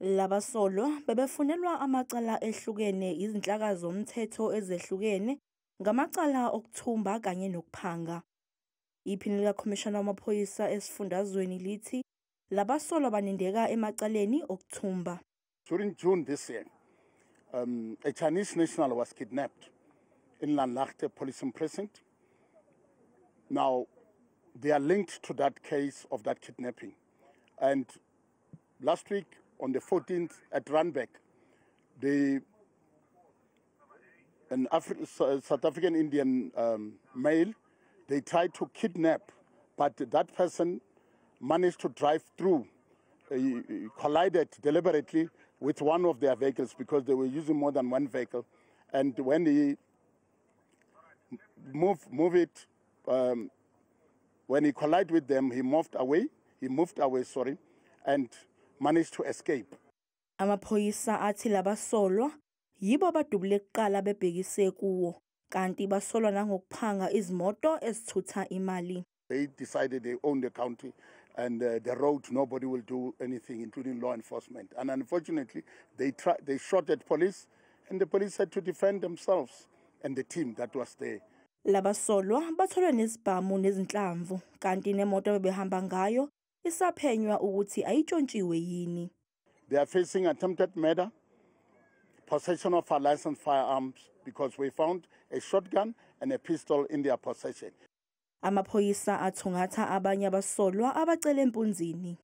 Labasolwa bebefunelwa amacala ehlukene izinhlaka zomthetho ezehlukene ngamacala okuthumba kanye nokuphanga. Iphini likaKhomishana wamaphoyisa esifundazweni lithi labasolwa banindeka emacaleni okuthumba. During June this year, a Chinese national was kidnapped in Landlaagte Police Precinct. Now, they are linked to that case of that kidnapping. And last week, on the 14th at Randburg, an South African Indian male, they tried to kidnap, but that person managed to drive through. He collided deliberately with one of their vehicles because they were using more than one vehicle. And when he when he collided with them, he moved away, and managed to escape. Amaphoyisa athi labasolwa yibo abadubule kuqala bebhekise kuwo kanti basolwa nangokuphanga izimoto ezithutha imali. They decided they own the country and the road, nobody will do anything, including law enforcement. And unfortunately, they shot at police, and the police had to defend themselves and the team that was there. Labasolwa batholwe nezibhamu nezinhlamvu kanti nemoto bebehamba ngayo isaphenywa ukuthi ayitshontshiwe yini. They are facing attempted murder, possession of unlicensed firearms, because we found a shotgun and a pistol in their possession. Amaphoyisa athungatha abanye abasolwa abacele empunzini.